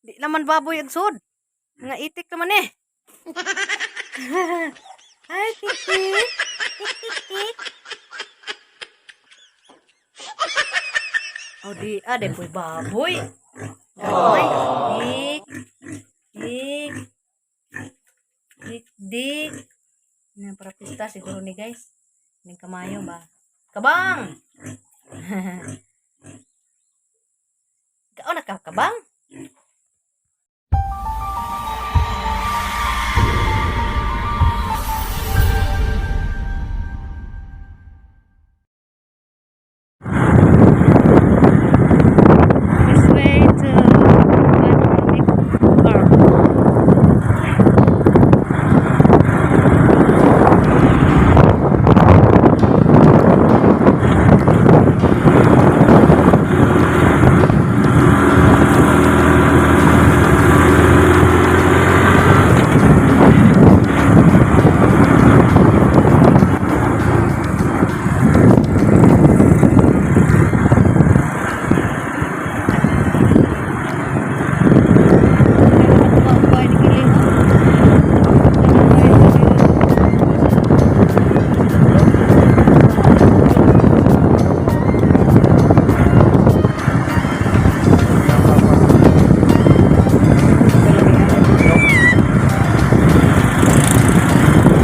Di naman baboy ang sud. Mga itik naman eh. Hi, tik tik. Tik tik tik. Oh, di, ah, di po'y baboy. Ay, dik. Dik. Dik, dik. Ano, para pista siguro ni guys. Ning kamayo ba? Kabang! Kao na ka, kabang? This way to Panoramic Park.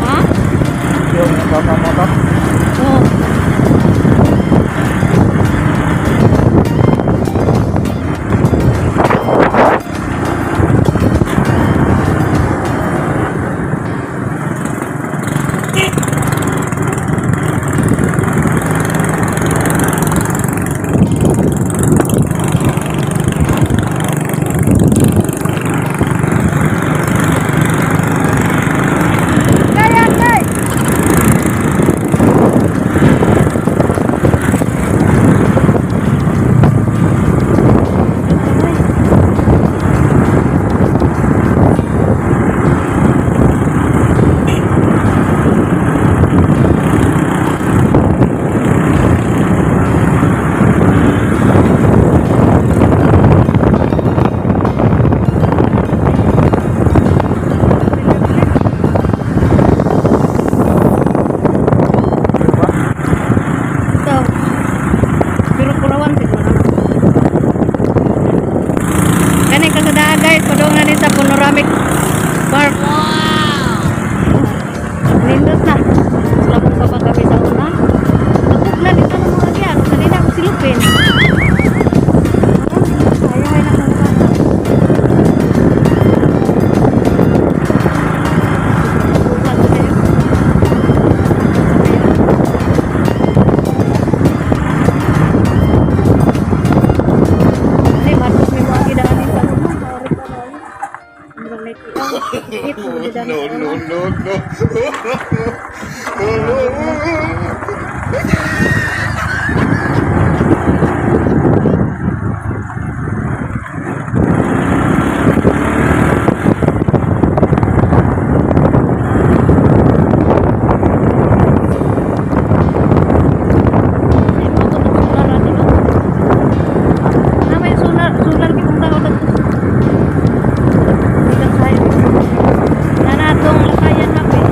Ha? Yung baka motor. Oo. Kaya, kay! Diba? So, pero kurawan siguro na. Kani kasadaan guys, padung na ni sa Panoramic Park. Wow! Nindot na. Lamang pa ba kami sa una? Tukog na dito ng mga giyan. Kanina ako silupin. Ayaw na kong bata. Bukas kayo. Ay, Marcos, may mga gidaanin sa una. Sorry pa ba? Murag na ito. No, no, no, no. Ay, mga tulog solar ate, no? Na may solar, solar kitong tao dagto. Ikan sayo. Na natong lakayan hapit.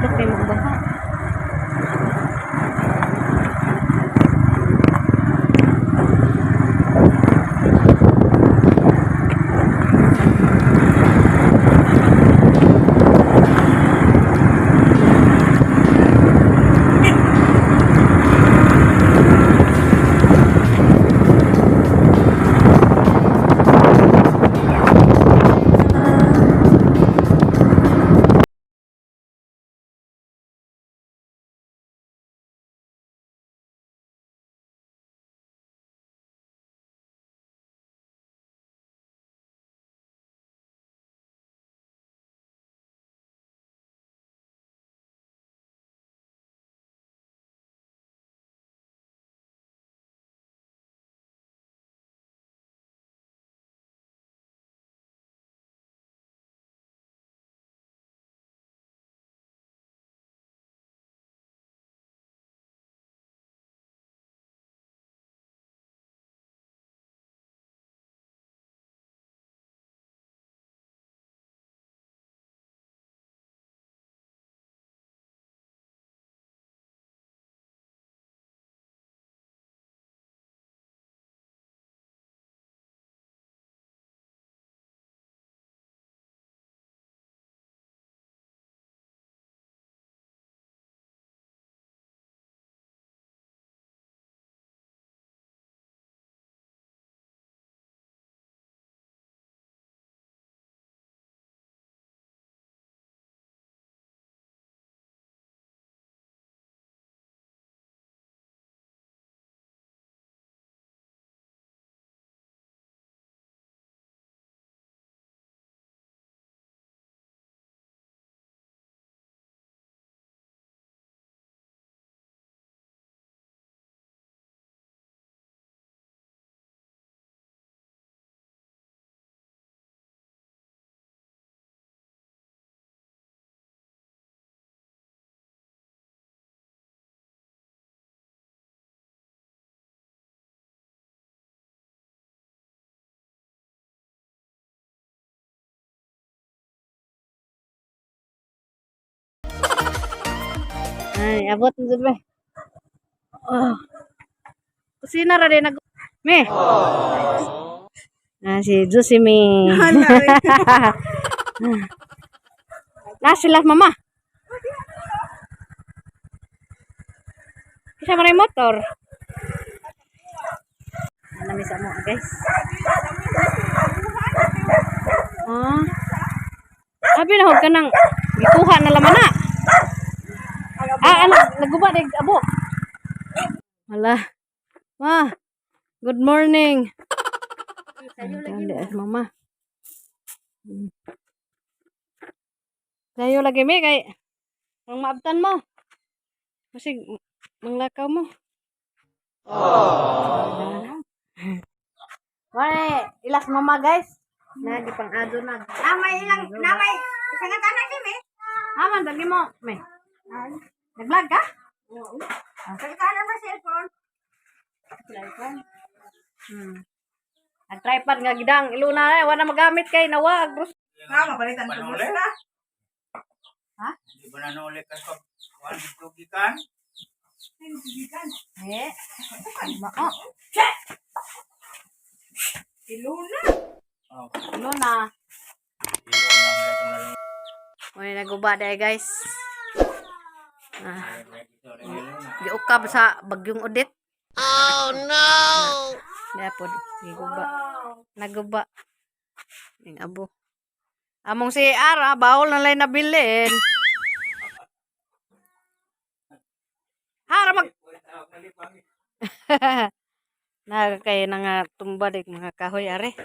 Hadlok kay magbaha. Ay, abot na jud be. Oh. Kusina ra din nag Me. Ah, si Josie. Na sila mama. Kisa man ay motor. Ano mi sa mo, guys? Ah. Abi na hog ka nang gikuha na laman na. Ah, ano, naguba dig abo. Hala. Ma. Good morning. Sayo lagi. Lagi mama. Sayo lagi mi kay ang maabtan mo. Kasi manglakaw mo. Aww. Mare, ilas mama, guys. Nagi pang ado na. Namay ilang namay sa nga tanan ni me. Aman dagi mo, me. Nag-vlog ka? Oo. Sa tanan ba cellphone? Ang tripod nga gidang iluna na wala magamit kay nawag. Bro. Ha, mapalitan ko mo sila. Di ba nanuli ka sa kuan gikan? Eh. Mao. Iluna. Oh, Iluna. iluna lang. May naguba dahil, guys. Ah, giukab sa bagyong Odette. Oh no. Dapod giguba. Naguba. Ning abo. Among si Ara bawol na lay nabilin. Hara mag Na kay nga tumba dik mga kahoy are.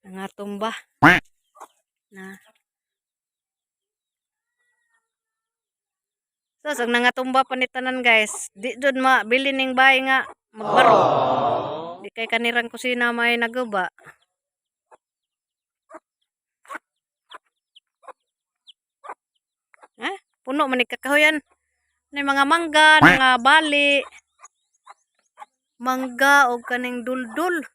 Nga tumba. Na. So, ang nangatumba pa ni tanan, guys, di jud mabili ning bahay nga magbaro. Di kay kanirang kusina may naguba. Eh, puno man ni kakahuyan. May mga mangga, mga bali. Mangga o kaning duldul.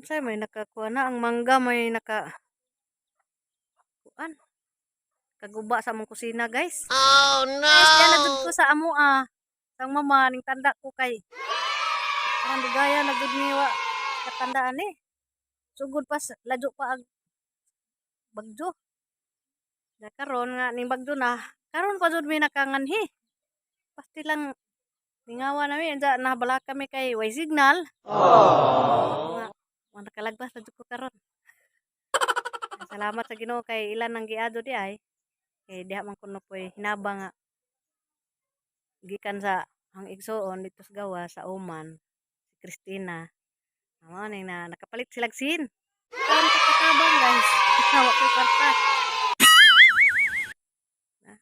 Unsay may nakakuha na ang mangga may naka kuan. Kaguba sa among kusina, guys. Oh no. Guys, diyan na jud ko sa amo ah. Sang mama ning tanda ko kay parang dugaya na gud ni wa katandaan eh. Sugod pa ladyo pa ag bagyo. Na karon nga ning bagyo na, karon pa jud mi nakanganhi. Pasti lang ningawa nami anja nahabala kami kay way signal. Nga wa nakalagbas na jud ko karon. Salamat sa Ginoo kay ilan ang giado di ay. Kay diha man kuno poy hinabang nga gikan sa ang igsuon dito sa gawa sa Oman, si Christina. Amo ni na nakapalit sila sin. Karon ka katabang, guys. Wa ko'y kwarta. Na.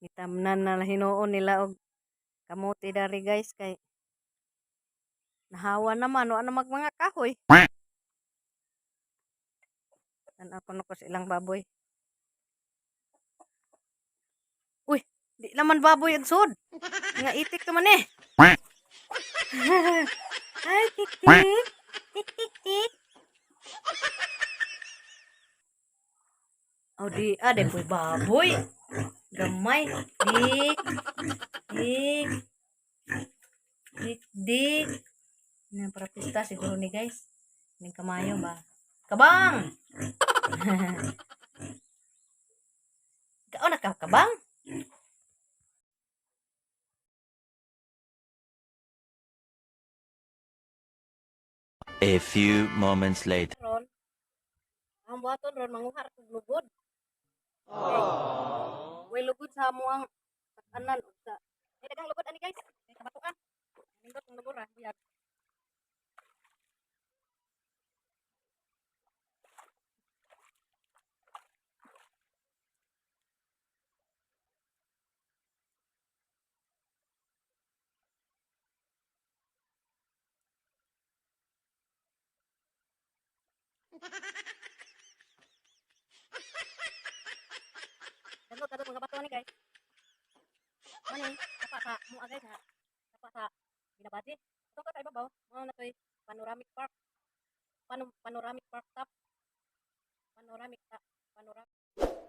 Gitamnan na hinuon nila og kamote dari, guys, kay nahawa naman wa na mag mga kahoy. Tan-aw kuno ko sa ilang baboy. Uy, di naman baboy ang sud. Nga itik naman eh. Ay, tik tik. Tik tik tik. Oh, di ah, di po'y baboy. Gamay. Dik. Dik. Dik, dik. Na para pista siguro ni, guys. Ning kamayo ba? Kabang! Kao na ka kabang? A few moments later. Ron. Ang buhaton ron manguhar kog lugod. Okay. Way lugod sa amo ang anan ug sa ay daghang lugod ani, guys. Kay kabatuan. Nindot ang lugod ra buyag. Dagko kadto mga bato ni, guys. Mani, sapa sa mua, guys, ha. Sapa sa Binabati. Ito ka sa ibabaw, mao na toy panoramic park. Panoramic park top. Panoramic top. Panoramic.